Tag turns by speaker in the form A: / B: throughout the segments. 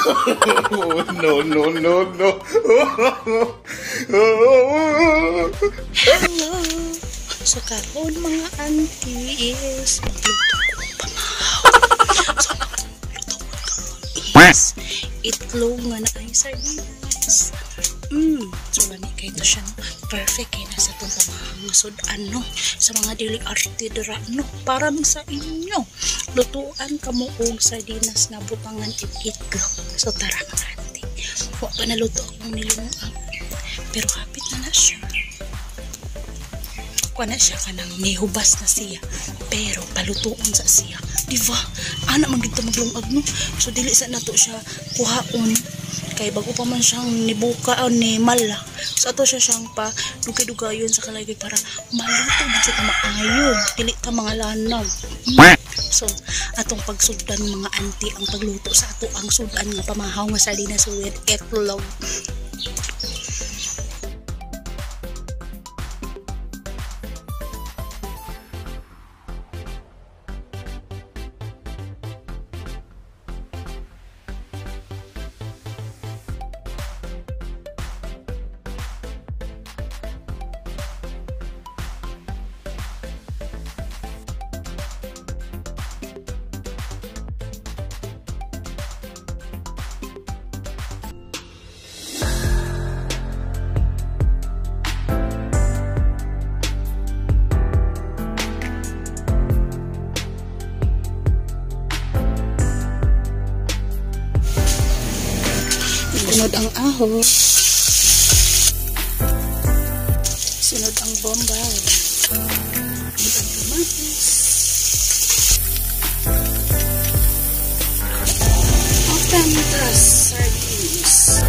A: No, no, no, no.
B: Hello! So karon mga auntie is magluto ko pamahaw. So magluto ko is itlog nga naay sardinas. So lami kay to siya, no? Perfect kay na sa itong pamahaw nga sudan, no? Sa mga dili arte dira, no? Para man sa inyo. Lutuan kamo og sardinas nga butangan og itlog. So tara mga auntie. Wa pa naluto akong nilungag. Pero hapit na na siya. Kuha na siya kanang nihubas na siya pero palutuon sa siya, di ba? Ana man gid ta maglungag, no? So dili sa nato siya kuhaon kay bago pa man siyang nibuka o ni mala. So ato siya siyang pa dugay-dugayon sa kalagay para maluto gid siya maayo, dili ta mga lanag. So atong pagsugdan mga auntie ang pagluto sa ato ang sudan nga pamahaw nga sardinas with itlog. Sunod ang aho. Sunod ang bombay. Sunod ang kamatis. Open the sardines.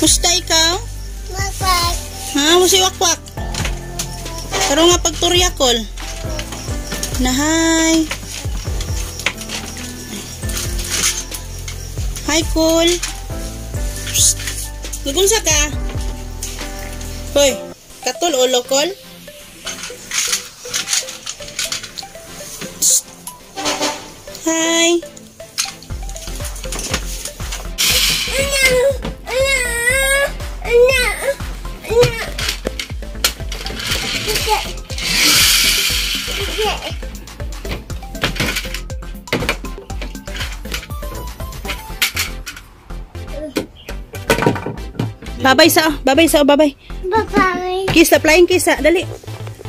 B: Musta ikaw?
C: Wakwak.
B: Ha? Musi wakwak? Karon nga pagturya kol. Na hi. Hi kol. Nagunsa ka? Hoy, katul ulo kol? Hi. Babay sa, babay sa, babay.
C: Bye-bye.
B: Kiss na, flying kiss sa, dali.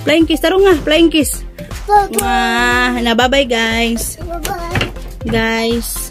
B: Flying kiss, tarong nga, flying kiss.
C: Bye-bye.
B: Wah, na babay guys.
C: Bye-bye.
B: Guys.